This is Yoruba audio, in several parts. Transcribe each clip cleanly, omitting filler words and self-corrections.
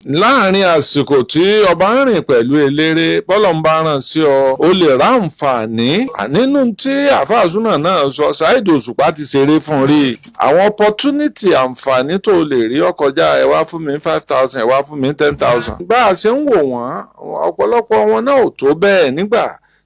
Láàrin àsìkò tí ọba ń rìn pẹ̀lú eléré, bọ́lọ̀ ń bá ràn sí ọ, o lè ráǹfààní nínú tí àfàsúnà náà sọ. Saheed Òṣùpá ti ṣeré fún rí àwọn opportunity, àǹfààní tó lè rí ọkọjá ẹ wá fún mi 5,000, ẹ wá fún mi 10,000. Bá a ṣe ń wò wọ́n, ọ̀pọ̀lọpọ̀ wọn náà ò tó bẹ́ẹ̀. Nígbà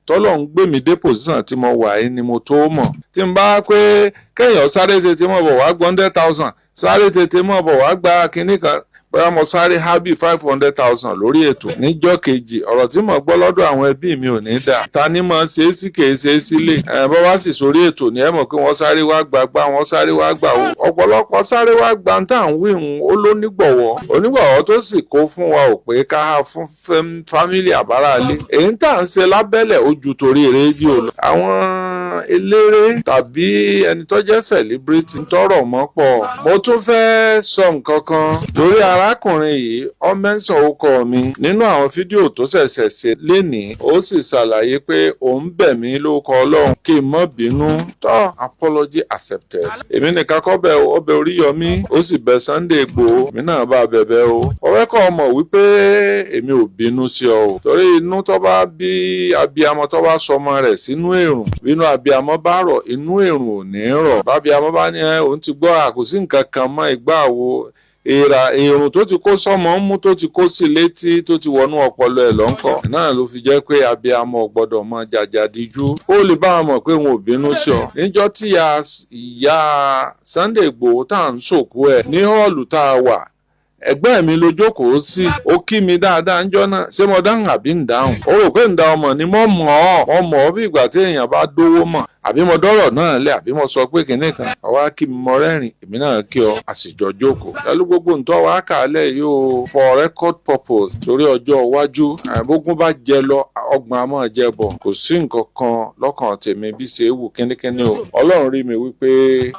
tọ́lọ̀ ń gbé mi dé position tí mo wà yìí ni mo tó mọ̀. Tí n bá pé kéèyàn sáré tètè mọ̀ bọ̀ wá gbọ́ 100,000, sáré tètè mọ̀ bọ̀ wá gba kinní kan, bóyá mo sáré hábì 500,000 lórí ètò níjọ́ kejì, ọ̀rọ̀ tí mo gbọ́ lọ́dọ̀ àwọn ẹbí mi ò ní dà. Ta ni mo ṣe é sí kèé ṣe é sílé ẹ̀? Bọ́ wá sì sórí ètò ní ẹ mọ̀ pé wọ́n sáré wá gbà gbà, wọ́n sáré wá gbà ó. Ọ̀pọ̀lọpọ̀ sáré wá gbà ń tà ń wí hùn ó lónígbọ̀wọ́. Onígbọ̀wọ́ tó sì kó fún wa ò pé ká há fún family àbáralé. Èyí tá à ń ṣe lábẹ́lẹ̀ ó ju torí rédíò lọ. Àwọn eléré tàbí ẹni tó jẹ́ celebrity ń tọrọ mọ́ pọ̀. Mo tún fẹ́ sọ nǹkan kan lórí arákùnrin yìí. Ó mention orúkọ mi nínú àwọn fídíò tó ṣẹ̀ṣẹ̀ ṣe lénìí. Ó sì ṣàlàyé pé òun bẹ̀ mí lórúkọ Ọlọ́run kí n má bínú. Tọ́, apology accepted. Èmi nìkan kọ́ bẹ̀. Ó bẹ̀ Oríyọmí, ó sì bẹ̀ Sunday Igboho. Èmi náà bá bẹ̀bẹ̀ o. Ọ̀rẹ́ kọ́ mọ̀ wípé èmi ò bínú sí ọ o, torí inú tó bá bí abiyamọ tó bá sọmọ rẹ̀ sínú èrùn, bínú abiyamọ bá rọ̀, inú èrùn ò ní rọ̀. Bábíamọ bá ní ẹ òun ti gbọ́, àkòsí nǹkan kan mọ́ ìgbà wo èèrà èrùn tó ti kó sọmọ ń mú, tó ti kó sí létí, tó ti wọnú ọpọlọ ẹ̀ lọ́ńkọ́ náà ló fi jẹ́ pé abiyamọ gbọ́dọ̀ mọ jàjàdíjú. Ó lè bá wọn mọ̀ pé wọn ò bínú sí ọ. Níjọ́ tí ìyá Sunday Igboho tá à ń sòkú ẹ̀ ní hall tá a wà, ẹgbẹ́ mi ló jókòó sí. Ó kí mi dáadáa ńjọ́ náà. Ṣé mo dáhùn àbí ń dáhùn? Ó rò pé ń dá ọmọ ni. Mo mọ̀ ọ́, mo mọ̀ ọ́ bí ìgbà tí èèyàn bá dówó mọ̀. Àbí mo dọ́rọ̀ náà lẹ̀, àbí mo sọ pé kinní kan ọwá kí mi, mo rẹ́rìn, èmi náà kí ọ, àsìjọ jókòó pẹ̀lú gbogbo ntọ́ wa kàálẹ̀ yóò for record purpose, torí ọjọ́ iwájú. Àbógún bá jẹ lọ, ọgbọ̀n a máa jẹ bọ̀. Kò sí nǹkan kan lọ́kàn tèmi bí ṣe é wù kínníkínní o. Ọlọ́run rí mi wípé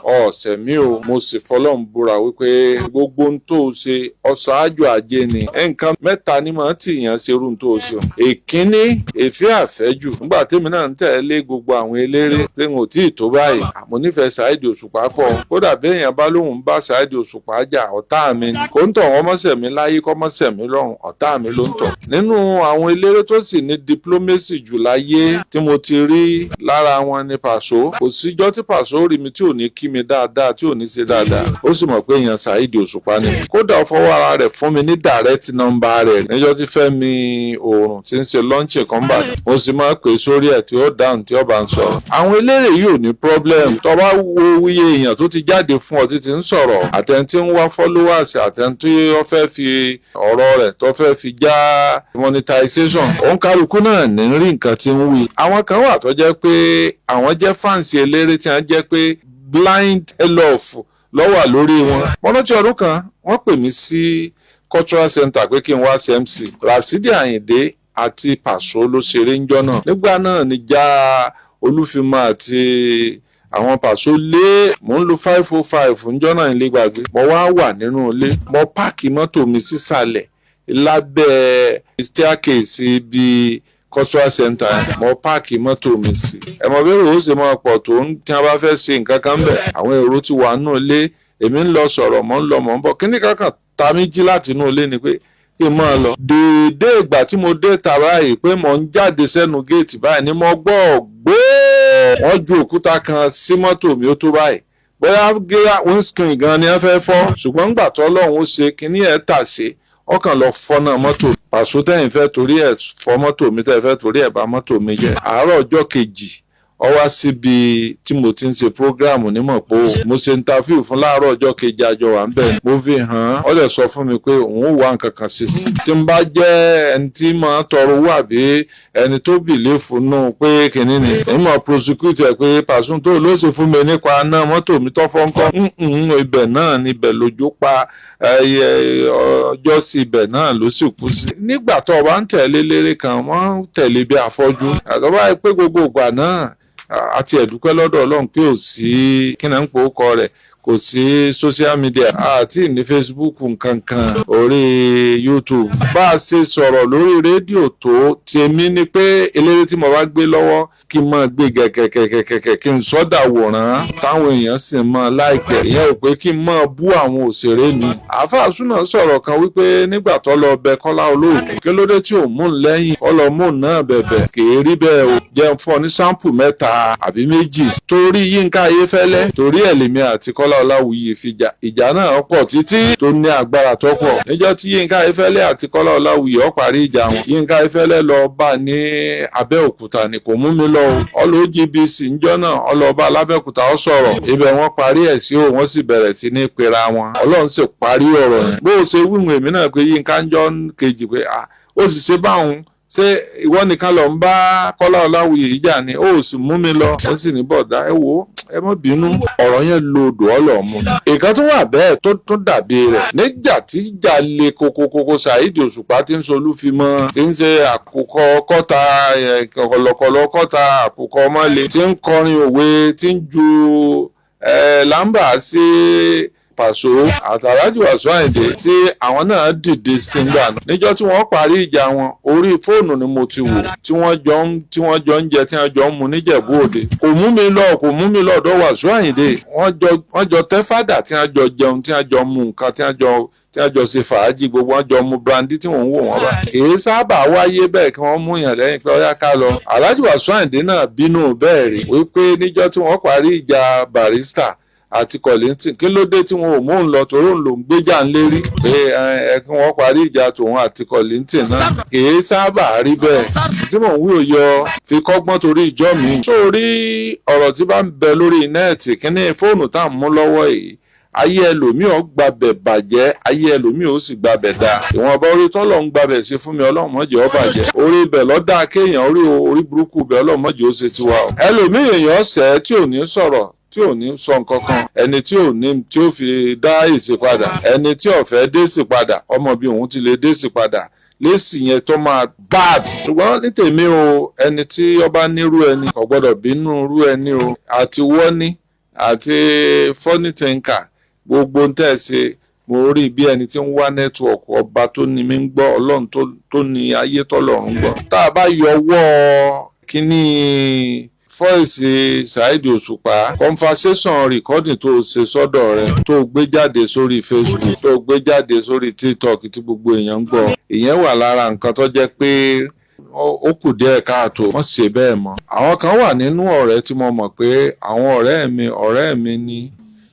ọ̀sẹ̀ mi o. Mo sì fọlọ́run búra wípé gbogbo ohun tó o ṣe, ọ̀ṣáájú ajé ni. Nǹkan mẹ́ta ni màá tì yàn ṣerú ohun tó o ṣe. Èkínní, èfé àfẹ́jù. Nígbà tèmi náà ń tẹ̀lé gbogbo àwọn eléré tí n ò tí ì tó báyìí, mo nífẹ̀ẹ́ Saheed Òṣùpá pọ̀. Kódà béèyàn bá lóun bá Saheed Òṣùpá jà, ọ̀tá mi ni. Kò ń tọ̀ wọ́n mọ́sẹ̀ mi láyé, kọ́ mọ́sẹ̀ mi lọ́rùn, ọ̀tá mi ló ń tọ̀. Nínú àwọn eléré tó sì ní diplomacy jù láyé tí mo ti rí lára wọn ni Pàṣọ. Kò síjọ́ tí Pàṣọ rí mi tí ò ní kí mi dáadáa, tí ò ní ṣe dáadáa. Ó sì mọ̀ pé èèyàn Saheed Òṣùpá ni. Kódà ó fọwọ́ ara rẹ̀ fún mi ní direct number rẹ̀ níjọ́ tí Fẹ́mi Òòrùn tí ń ṣe launch kan bá. Mo sì máa pè sórí ẹ̀ tí ó dáhùn, tí ó bá ń sọ̀rọ̀. Àwọn eléré yìí ò ní problem. Tó bá wo iye èèyàn tó ti jáde fún ọ títí ń sọ̀rọ̀, àtẹni tí ń wá followers, àtẹni tí ó fẹ́ fi ọ̀rọ̀ rẹ̀ tó fẹ́ fi já monetization, òun kálukú náà ní rí nǹkan tí ń wí. Àwọn kan wà tó jẹ́ pé àwọn jẹ́ fans eléré tí wọ́n jẹ́ pé blind love ló wà lórí wọn. Mo rántí ọdún kan, wọ́n pè mí sí cultural center pé kí n wá sí MC. Rasidi Ayinde àti Pàṣọ ló ṣeré ńjọ́ náà. Nígbà náà ni já Olúfimọ àti àwọn Pàṣọ lé. Mò ń lo 505 ńjọ́ náà, ilé gbàgbé. Mo wá wà nínú ilé, mo park mọ́tò mi sísàlẹ̀ lábẹ́ staircase bíi cultural center. Mo park mọ́tò mi sí. Ẹ mọ̀ bí èrò ó ṣe máa pọ̀ tó ń tí wọ́n bá fẹ́ ṣe nǹkan kan bẹ̀. Àwọn èrò ti wà nínú ilé. Èmi ń lọ sọ̀rọ̀, mò ń lọ, mò ń bọ̀. Kíní kankan ta mí jí láti inú ilé ni pé kí n máa lọ. Déédéé ìgbà tí mo dé ta báyìí, pé mò ń jáde sẹ́nu géètì báyìí ni mo gbọ́ gbóò, wọ́n ju òkúta kan sí mọ́tò mi. Ó tó báyìí, bóyá windscreen gan ni wọ́n fẹ́ fọ́, ṣùgbọ́n ńgbà tó Ọlọ́run ó ṣe kíní ẹ̀ tà sí, ọkàn lọ fọ́nà mọ́tò Pàṣọ tẹ́yìn fẹ́ torí ẹ̀ fọ́ mọ́tò mi, tẹ́yìn fẹ́ torí ẹ̀ bà mọ́tò mi jẹ́. Àárọ̀ ọjọ́ kejì, ọ wá síbi tí mo ti ń ṣe program ní Mọ̀pó. Mo ṣe interview fún láàárọ̀ ọjọ́ kejì, àjọ wà ń bẹ̀. Mo fi hàn án, ó lè sọ fún mi pé òun ò wá nǹkan kan ṣe sí. Tí n bá jẹ́ ẹni tí máa tọrọ owó àbí ẹni tó believe nù pé kìnínní ni, èmi máa prosecute ẹ̀ pé Pàṣọ tó ló ṣe fún mi nípa náà mọ́tò mi tó fọ́nkọ́. Ibẹ̀ náà níbẹ̀ lójú pa ọjọ́ sí, ibẹ̀ náà ló sì kú sí. Nígbà tó o bá ń tẹ̀lé léré kan, wọ́n ń tẹ̀lé bí afọ́jú. Àtọ́bá pé gbogbo ìgbà náà, àti ẹ̀dúpẹ́ lọ́dọ̀ Ọlọ́run pé ò sí kí náà ń pò ó kọ rẹ̀. Kò sí social media àti ní Facebook nkankan, orí YouTube. Bá a ṣe sọ̀rọ̀ lórí rédíò tó, tèmi ni pé eléré tí mo bá gbé lọ́wọ́, kí n máa gbé gẹ̀gẹ̀gẹ̀gẹ̀gẹ̀, kí n sọ́dà wòrán táwọn èèyàn sì máa láìpẹ́. Ìyẹn ò pé kí n máa bú àwọn òṣèré mi. Àáfàá Súnà sọ̀rọ̀ kan wípé nígbà tó lọ bẹ Kọ́lá Olóòtú, kí ló dé tí ò mú un lẹ́yìn ọlọ́mú náà bẹ̀bẹ̀? Kì í rí bẹ́ẹ̀ o. Jẹ́ ń fọ́ ní sample mẹ́ta àbí méjì. Torí Yínká Ayéfẹ́lẹ́, torí ẹ̀ lèmi àti Kọ́lá Ọláwuyì fi jà. Ìjà náà pọ̀ títí, tó ní agbára tó pọ̀. Níjọ́ tí Yínká Ayéfẹ́lẹ́ àti Kọ́lá Ọláwuyì ó parí ìjà wọn, Yínká Ayéfẹ́lẹ́ lọ bá ní Abẹ́òkúta ni. Kò mú mi lọ o. Ọlọ́ OGBC ńjọ́ náà, ọlọ́ba alábẹ́òkúta, ó sọ̀rọ̀ ibẹ̀, wọ́n parí ẹ̀ sí o. Wọ́n sì bẹ̀rẹ̀ sí ní pera wọn. Ọlọ́run sì parí ọ̀rọ̀ yẹn. Bó o ṣe wíwùn, èmi náà pé Yínká ńjọ́ kejì pé, ah, ó sì ṣe báwọn, ṣé ìwọ nìkan lọ ń bá Kọ́lá Ọláwuyì yìí jà ni? Ó sì mú mi lọ. Ó sì ní, "Bọ̀dá, ẹ wò ó, ẹ má bínú." Ọ̀rọ̀ yẹn lo odò ọlọ́mú. Ìkan tó wà bẹ́ẹ̀ tó tún dàbí rẹ̀, nígbà tí ìjà le kokokoko, Saheed Òṣùpá tí ń solú fi mọ́, tí ń ṣe àkùkọ kọ́ta, kọ̀lọ̀kọ̀lọ̀ kọ́ta, àkùkọ mọ́lẹ̀, tí ń kọrin òwe, tí ń ju lámbà sí Pàṣọ àtàlájì Wàsíù Àyìndé, tí àwọn náà dìde sígbà níjọ́ tí wọ́n parí ìjà wọn, orí fóònù ni mo ti wò tí wọ́n jọ ń jẹ, tí wọ́n jọ ń mu níjẹ̀bú Òde. Kò mú mi lọ, kò mú mi lọ ọ̀dọ̀ Wàsíù Àyìndé. Wọ́n jọ tẹ́ fàdà, tí wọ́n jọ jẹun, tí wọ́n jọ mu nǹkan, tí wọ́n jọ ṣe fàájì gbogbo, wọ́n jọ mu brandy tí wọ́n ń wò wọ́n bá. Èyí sábà wáyé bẹ́ẹ̀ kí wọ́n mú yàn lẹ́yìn pé ọyá ká lọ. Alhaji Wàsíù Àyìndé náà bínú bẹ́ẹ̀ rí wípé níjọ́ tí wọ́n parí ìjà Barrister àti Kollington, kí ló dé tí wọn ò mú un lọ, torí òun ló ń gbéjà ń lérí pé ẹ kí wọ́n parí ìjà tòun àti Kollington náà. Kì í sábà rí bẹ́ẹ̀. Tí mò ń wí òye ọ fi kọ́gbọ́n torí ìjọ mi. Sórí ọ̀rọ̀ tí bá ń bẹ lórí net, kíní fóònù tá à ń mú lọ́wọ́ yìí, ayé ẹlòmíì ò gbabẹ̀ bàjẹ́, ayé ẹlòmíì ó sì gbabẹ̀ dáa. Ìwọ̀nba orí tọ́lọ̀ ń gbabẹ̀ sí fún mi, Ọlọ́run má jẹ́ ó bàjẹ́. Orí ibẹ̀ lọ́dà kéèyàn orí orí burúkú bẹ̀, Ọlọ́run má jẹ́ ó ṣe tiwa o. Ẹlòmíì, èèyàn ṣẹ́ tí ò ní sọ̀rọ̀, tí ò ní sọ nǹkan kan, ẹni tí ò ní tí ó fi dá èsì padà, ẹni tí ò fẹ́ dé sí padà, ọmọ bí òun ti lè dé sí padà lésì yẹn tó máa bad. Ṣùgbọ́n ní tèmi o, ẹni tí ọba nírú ẹni kò gbọ́dọ̀ bínú rú ẹni o. Àti wọ́ní àti funny thinker, gbogbo ń tẹ̀ ṣe, mo rí bí ẹni tí ń wá network. Ọba tó ní mi ń gbọ́, Ọlọ́run tó ní ayé tọ́lọ́run gbọ́. Tá a bá yọ ọwọ́ kínní voice Saheed Òṣùpá, conversation recording tó ṣe sọ́dọ̀ rẹ̀, tó gbé jáde sórí Facebook, tó gbé jáde sórí TikTok, tí gbogbo èèyàn ń gbọ́, ìyẹn wà lára nǹkan tó jẹ́ pé ó kù díẹ̀ káàtó. Wọ́n ṣe bẹ́ẹ̀ mọ́. Àwọn kan wà nínú ọ̀rẹ́ tí mo mọ̀ pé àwọn ọ̀rẹ́ mi ni,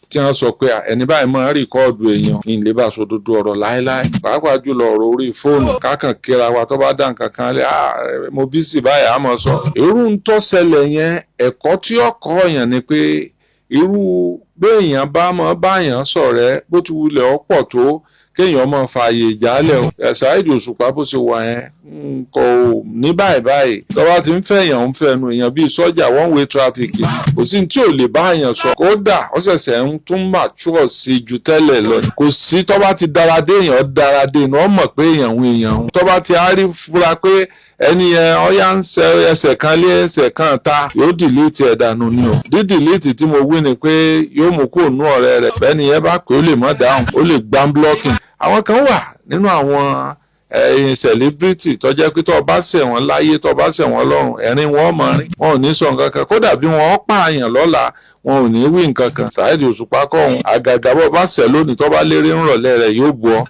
tí wọ́n sọ pé ẹni báyìí máa ń record èèyàn ní ilé bá sọ dodo ọ̀rọ̀ láéláé, pàápàá jùlọ ọ̀rọ̀ orí fóònù kákan kíra wa. Tó bá dá nǹkan kan lé, mo bí sì báyìí, àmọ́ sọ. Irú ń tó ṣẹlẹ̀ yẹn, ẹ̀kọ́ tí ó kọ́ èèyàn ni pé irú béèyàn bá mọ́ báyàn ṣọ̀rẹ́, bó ti wulẹ̀ ọ́ pọ̀ tó, kéèyàn máa fààyè ìjálẹ̀ o. Saheed Òṣùpá bó ṣe wà yẹn, kò ní báyìí báyìí. Tó bá ti ń fẹ́ èèyàn, ń fẹ́nu èèyàn bíi sọ́jà, one way traffic. Kò sí tí ò lè bá èèyàn sọ. Kódà ó ṣẹ̀ṣẹ̀ ń tún mature sí ju tẹ́lẹ̀ lọ. Kò sí, tó bá ti dára dé èèyàn, dára dé inú, ó mọ̀ pé èèyàn ń èèyàn ń. Tó bá ti á rí fura pé ẹni yẹn ọyá ń ṣe ẹsẹ̀ kan lé ẹsẹ̀ kan ta, yóò delete ẹ̀ dànù ni o. Dídìlítì tí mo wí ni pé yóò mú kó nú ọ̀rẹ́ rẹ̀. Bẹ́ẹ̀ ni yẹn bá pé, ó lè má dáhùn, ó lè gbá blocking. Àwọn kan wà nínú àwọn ẹ̀yin celebrity tó jẹ́ pé tó bá ṣẹ̀ wọ́n láyé, tó bá ṣẹ̀ wọ́n lọ́run, ẹ̀rín wọn mọ̀ rín, wọn ò ní sọ nǹkan kan. Kódà bí wọ́n pààyàn lọ́la, wọn ò ní wí nǹkan kan. Saheed Òṣùpá kọ́ òun àgàgà, bọ́ bá ṣẹ̀ lónìí, tó bá lérè ńrọ̀lẹ́ rẹ̀, yóò bu ọ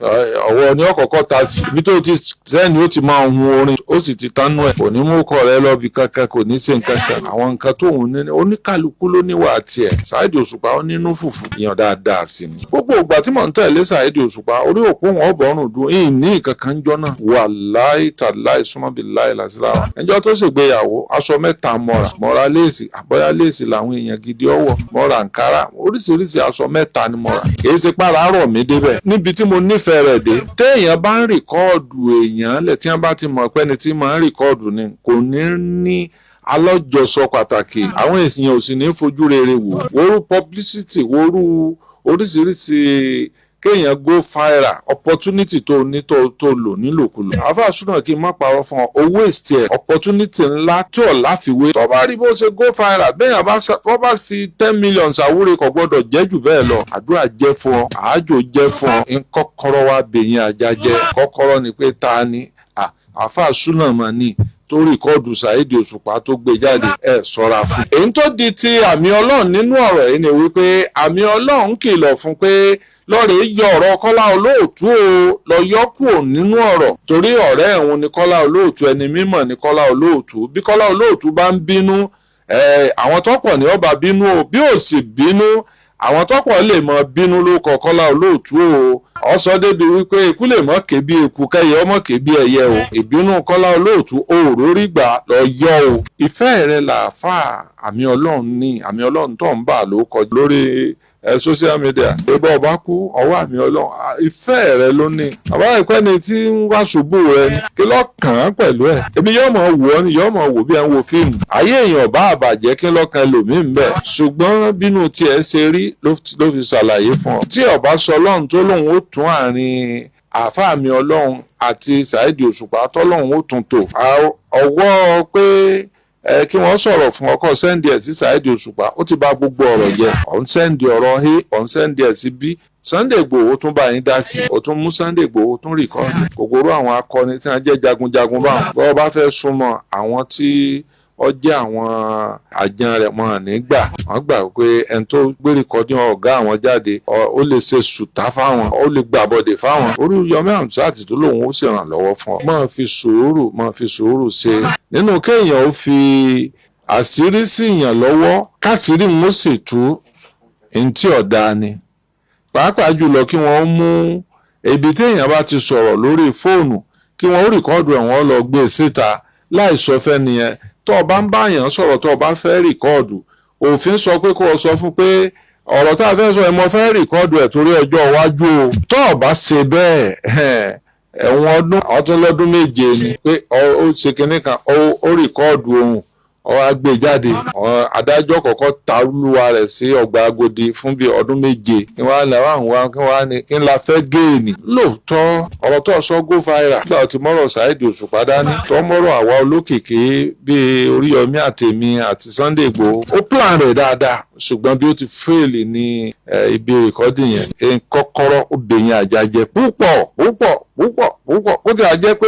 ọwọ́ ní ọ̀kọ̀ọ̀kọ̀ ta sí ibi tó ti sẹ́ni, ó ti máa hun orin, ó sì ti tánú ẹ̀, kò ní mú kọ́ rẹ lọ bí kankan, kò ní ṣe nǹkan kan. Àwọn nǹkan tóun ní, oníkàlùkù ló níwà tiẹ̀. Saheed Òṣùpá, ó nínú fùfù, èèyàn dáadáa sí ni. Gbogbo ìgbà tí mò ń tẹ̀lé Saheed Òṣùpá, orí òpó wọn ọ̀bọ̀rùn dùn ìní nǹkan kan jọ náà, wàláì tàláì súnmọ́ bí láì làsíláwà. Ẹjọ́ tó ṣègbéyàwó, aṣọ mẹ́ta mọ́ra mọ́ra, léèsì, àbọ̀yá léèsì làwọn èèyàn gidi ọwọ́ mọ́ra, àǹkárá, oríṣiríṣi aṣọ mẹ́ta ni mọ́ra. Kì í ṣe pàrọ̀ rọ̀ mí débẹ̀ níbi tí mo nífẹ̀ẹ́ rẹ̀ dé. Téèyàn bá ń record èèyàn lẹ̀, tí wọ́n bá ti mọ̀ pé ẹni tí máa ń record ni, kò ní ní alọ́jọsọ pàtàkì, àwọn èèyàn ò sì ní fojú rere wò wórú publicity, wórú oríṣiríṣi. Kéèyàn go viral, opportunity tó ní tó lò nílòkulò. Àáfàá Súnà, kí n má parọ́ fún ọ, owó waste ẹ̀, opportunity ńlá tí ò láfiwé. Tó bá rí bó ṣe go viral, béèyàn bá wọ́n bá fi 10 million ṣàwúre, kò gbọ́dọ̀ jẹ́ jù bẹ́ẹ̀ lọ. Àdúrà jẹ́ fún ọ, àájò jẹ́ fún ọ. Ń kọ́kọ́rọ́ wá bẹ̀yìn ajá jẹ́. Kọ́kọ́rọ́ ni pé ta ni Àáfàá Súnà mọ̀ ni tó record Saheed Òṣùpá tó gbé jáde? Ẹ ṣọ́ra fún. Èyí tó di ti Àmì Ọlọ́run nínú ọ̀rọ̀ yìí ni wípé Àmì Ọlọ́run kìlọ̀ fún pé lọ́ọ̀rẹ́ yọ ọ̀rọ̀ Kọ́lá Olóòtú o, lọ yọ kúrò nínú ọ̀rọ̀, torí ọ̀rẹ́ ẹ̀hún ni Kọ́lá Olóòtú, ẹni mímọ̀ ni Kọ́lá Olóòtú. Bí Kọ́lá Olóòtú bá ń bínú, àwọn tó pọ̀ ní ọba bínú o. Bí ò sì bínú, àwọn tó pọ̀ lè mọ bínú ló kọ Kọ́lá Olóòtú o. Ọ sọ débi wípé ikú lè mọ́ ké bí eku, kẹ́yẹ ọmọ ké bí ẹyẹ o. Ìbínú Kọ́lá Olóòtú òòró rí gbà, lọ yọ o. Ìfẹ́ rẹ làáfàá Àmì Ọlọ́run ní. Àmì Ọlọ́run tó ń bà ló kọ lórí social media pé bọ́ ọba kú, ọwọ́ Àmì Ọlọ́run. Ìfẹ́ rẹ ló ní. Àbá ìpẹ́ ni tí ń wá ṣubú rẹ ni kí ló kàn án pẹ̀lú ẹ̀? Èmi yóò mọ̀ wò ọ́ ni, yóò mọ̀ wò bí ẹ̀ ń wo fíìmù. Ayé èèyàn bá àbàjẹ́, kí lọ́kàn ẹlòmíì ń bẹ̀? Ṣùgbọ́n bínú tiẹ̀ ṣe rí ló fi ṣàlàyé fún ọ. Tí ọba sọ Ọlọ́run tó lóun ó tún àárín àáfàá Àmì Ọlọ́run àti Saheed Òṣùpá, tọ́lọ́run ó tún tò ọwọ́ pé ẹ kí wọ́n sọ̀rọ̀ fún ọkọ̀, send ẹ̀ sí Saheed Òṣùpá, ó ti bà gbogbo ọ̀rọ̀ jẹ́. Ọ̀n send ọ̀rọ̀ A, ọ̀n send ẹ̀ sí B. Sunday Igboho tún bá yín dá sí, ó tún mú Sunday Igboho, tún record kòkòrò àwọn akọni tí wọ́n jẹ́ jagunjagun báwọn. Bọ́ọ̀ bá fẹ́ súnmọ́ àwọn tí ó jẹ́ àwọn àjàn rẹ̀, wọn ní gbà. Wọ́n gbà pé ẹni tó gbé record ọ̀gá àwọn jáde, ó lè ṣe sùtá fáwọn, ó lè gbàbọ̀dè fáwọn. Oríyọmí Hamzat tó lòun ó ṣèrànlọ́wọ́ fún ọ, máa fi sùúrù ṣe. Nínú kéèyàn ó fi àṣírí sí yàn lọ́wọ́, káṣírí ń ó sì tú ntí ọ̀dà ni, pàápàá jùlọ kí wọ́n mú ibi téèyàn bá ti sọ̀rọ̀ lórí fóònù, kí wọ́n ó record ẹ̀, wọ́n lọ gbé e síta láì sọ fẹ́ nìyẹn. Tó o bá ń bá yàn sọ̀rọ̀, tó o bá fẹ́ record, òfin sọ pé kó o sọ fún pé ọ̀rọ̀ tá a fẹ́ sọ ẹ̀, mo fẹ́ record ẹ̀ torí ọjọ́ iwájú o. Tó o bá ṣe bẹ́ẹ̀, ẹ̀wọ̀n ọdún ọdún lọ́dún 7 ni. Pé ó ṣe kinní kan, ó record ohun, ó wá gbé jáde, adájọ́ kọ́kọ́ ta olúwa rẹ̀ sí ọgbà Agodi fún bíi ọdún 7. Kí wọ́n á lè wá wá kí wọ́n á ní kí n la fẹ́ géènì? Lóòótọ́, ọ̀rọ̀ tó sọ go viral nígbà tí mọ́rọ̀ Saheed Òṣùpá dání, tó mọ́rọ̀ àwa olókìkí bíi Oríyọmí àtèmi àti Sunday Igboho, ó plan rẹ̀ dáadáa, ṣùgbọ́n bí ó ti fail ní ibi record yẹn, kọ́kọ́rọ́ ó bẹ̀yìn àjàjẹ púpọ̀ púpọ̀ púpọ̀ púpọ̀. Ó ti àjẹ́ pé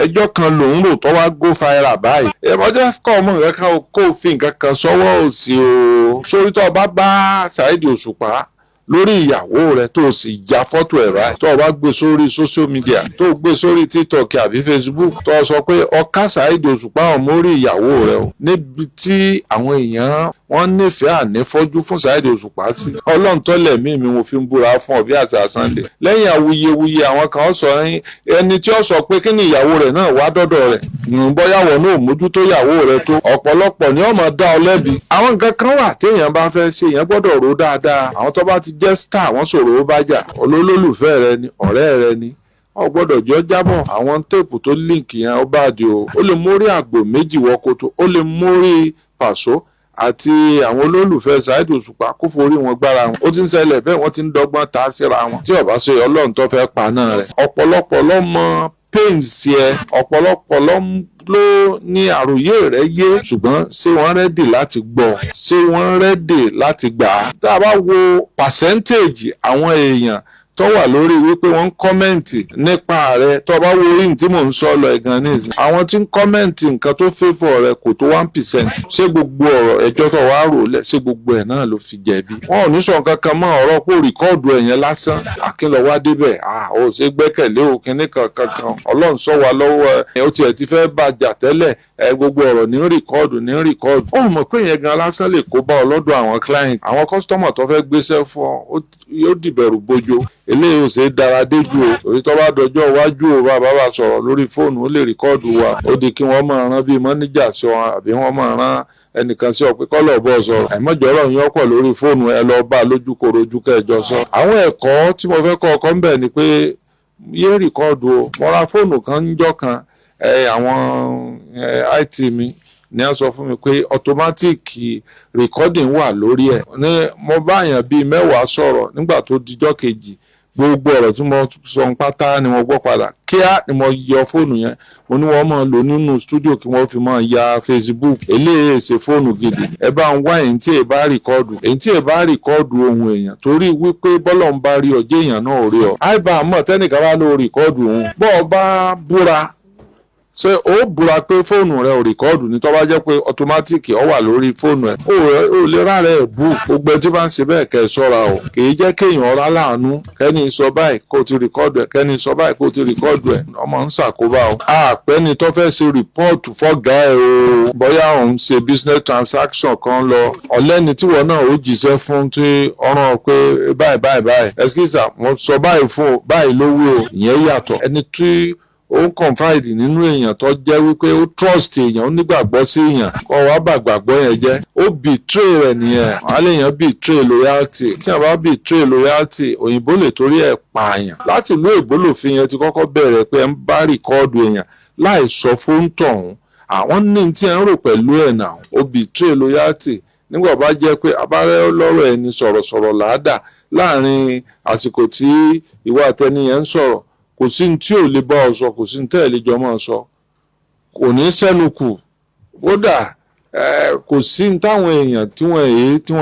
ẹjọ́ kan lòún rò tó wá go viral báyìí. Ẹ kọ́ ọmọ nǹkan kan, kó o fi nǹkan kan sọ́wọ́ òsì o. Sórí tó o bá bá Saheed Òṣùpá lórí ìyàwó rẹ, tó o sì ya fọ́tò ẹ̀ ráì, tó o bá gbé sórí social media, tó o gbé sórí TikTok àbí Facebook, tó o sọ pé ọ̀ká Saheed Òṣùpá ọ̀ mórí ìyàwó rẹ o, níbi tí àwọn èèyàn wọ́n nífẹ̀ẹ́ ànífọ́jú fún Saheed Òṣùpá sí, Ọlọ́run tọ́lẹ̀ mí mi, mo fi ń búra fún ọ bí àṣà Sunday, lẹ́yìn awuyewuye, àwọn kan sọ ẹni tí ó sọ pé kí ni ìyàwó rẹ̀ náà wá dọ́dọ̀ rẹ̀, bóyáwọ̀ náà mójútó ìyàwó rẹ̀ tó, ọ̀pọ̀lọpọ̀ ni ó máa dá ọ lẹ́bi. Àwọn nǹkan kan wà téèyàn bá fẹ́ ṣe, èèyàn gbọ́dọ̀ rò dáadáa. Àwọn tó bá ti jẹ́ star, wọ́n sọ̀rọ̀ ó bá jà. Olólùfẹ́ rẹ ni, ọ̀rẹ́ rẹ ni, ọ gbọ́dọ̀ jọ jábọ̀. Àwọn tape tó link yẹn, ó bá di o. Ó lè mórí àgbò méjì wọ koto, ó lè mórí Pàṣọ àti àwọn olólùfẹ́ Saheed Òṣùpá kó forí wọn gbára wọn. Ó ti ń ṣẹlẹ̀ bẹ́ẹ̀, wọ́n ti ń dọ́gbọ́n ta síra wọn. Tí ó bá ṣe Ọlọ́run tó fẹ́ pa náà rẹ̀, ọ̀pọ̀lọpọ̀ ló mọ pains yẹ, ọ̀pọ̀lọpọ̀ ló ní àròyé rẹ̀ yé, ṣùgbọ́n ṣé wọ́n ready láti gbọ́? Ṣé wọ́n ready láti gbà á? Tá a bá wo percentage àwọn èèyàn tó wà lórí wípé wọ́n ń comment nípa rẹ̀, tó bá wo orí tí mò ń sọ lọ ẹ̀gàn nísìnyí, àwọn tí ń comment nǹkan tó favour rẹ kò tó 1%. Ṣé gbogbo ọ̀rọ̀ ẹjọ́ tó wàá rò lẹ̀, ṣé gbogbo ẹ̀ náà ló fi jẹ̀bi? Wọn ò ní sọ nǹkan kan mọ́. Ọ̀rọ̀ pé record ẹ̀yẹn lásán, Akínlọ́wá débẹ̀, ó ṣe gbẹ́kẹ̀lé o, kinní kankan kan. Ọlọ́run sọ wa lọ́wọ́ ẹ̀, ó tiẹ̀ ti fẹ́ bàjà tẹ́lẹ̀ ẹ, gbogbo ọ̀rọ̀ ní record, ní record. Ó mọ̀ pé yẹn gan lásán lè kó bá ọ lọ́dọ̀ àwọn client, àwọn customer tó fẹ́ gbéṣẹ́ fún ọ. Yóò dìbẹ̀rù bojo. Eléyìí ò ṣe é dára déjú o, torí tó bá dọjọ́ iwájú o, bá bá sọ̀rọ̀ lórí fóònù, ó lè record wa. Ó di kí wọ́n máa rán bíi mọ́níjà sí ọ, àbí wọ́n máa rán ẹnìkan sí ọ pé kọ́lọ̀ bọ́ sọ̀rọ̀. Àìmọ́jọ́rọ̀ yín ọ̀pọ̀ lórí fóònù, ẹ lọ bá lójú korojú kẹjọ sọ. Àwọn ẹ̀kọ́ tí mo fẹ́ kọ́ ọkọ ń bẹ̀ ni pé yé record o. Mo ra fóònù kan níjọ́ kan, àwọn IT mi ní a sọ fún mi pé automatic recording wà lórí ẹ̀. Ní mo bá yàn bíi 10 sọ̀rọ̀, nígbà tó dijọ́ kejì, Gbogbo ọ̀rọ̀ tí mo sọ ń pátá ni mo gbọ́ padà. Kíá ni mo yọ fóònù yẹn. Mo ní wọ́n máa lò nínú studio kí wọ́n fi máa ya Facebook. Eléyìí ṣe fóònù gidi. Ẹ bá ń wá èyí tí ẹ bá record, èyí tí ẹ bá record ohun èèyàn, torí wípé bọ́lọ̀ ń bá rí ọjọ́, èèyàn náà rí ọ. Àìbá mọ̀ tẹ́nìkan bá lọ record òun, bọ́ ọ bá búra, ṣé ó búra pé fóònù rẹ ò record ní? Tó bá jẹ́ pé automatic ó wà lórí fóònù ẹ̀, ó lè rárẹ̀ ẹ̀ bú. Gbogbo ẹ tí bá ń ṣe bẹ́ẹ̀, kẹ́ ẹ ṣọ́ra o. Kì í jẹ́ kéèyàn ọ̀rá láàánú. Kẹ́ni sọ báyìí kó o ti record ẹ̀, kẹ́ni sọ báyìí kó o ti record ẹ̀, ọmọ ń ṣàkóbá o. Àpẹ́ni tó fẹ́ ṣe report fọ́gà ẹ̀ o, bóyá òun ṣe business transaction kan lọ, ọ̀lẹ́ni tíwọ náà ó jíṣẹ́ fún tí ọ̀ràn pé báyìí báyìí báyìí, ẹ̀skísà wọ́n sọ báyìí fún o, báyìí ló wí o, ìyẹn yàtọ̀. Ẹni tí ó ń confide nínú èèyàn, tó jẹ́ wípé ó trust èèyàn, ó nígbàgbọ́ sí èèyàn, kó wá bà gbàgbọ́ yẹn jẹ́, ó betray rẹ̀ nìyẹn. Wàá èèyàn betray loyalty. Tí a bá betray loyalty, òyìnbó lè torí ẹ̀ pààyàn. Láti ìlú èbó lòfin yẹn ti kọ́kọ́ bẹ̀rẹ̀ pé ẹ ń bá record èèyàn láì sọ fún tọ̀hún, àwọn ní tí ẹ ń rò pẹ̀lú ẹ̀ náà, ó betray loyalty. Nígbà bá jẹ́ pé abárẹ́ lọ́rọ̀ ẹni sọ̀rọ̀sọ̀rọ̀ làádà láàrin àsìkò tí ìwà àtẹniyẹn ń sọ̀rọ̀, kò sí ní tí ò lè bá ọ sọ, kò sí ní tẹ́ ẹ̀ lè jọ máa sọ, kò ní sẹ́nu kù. Kódà kò sí ní táwọn èèyàn tí wọ́n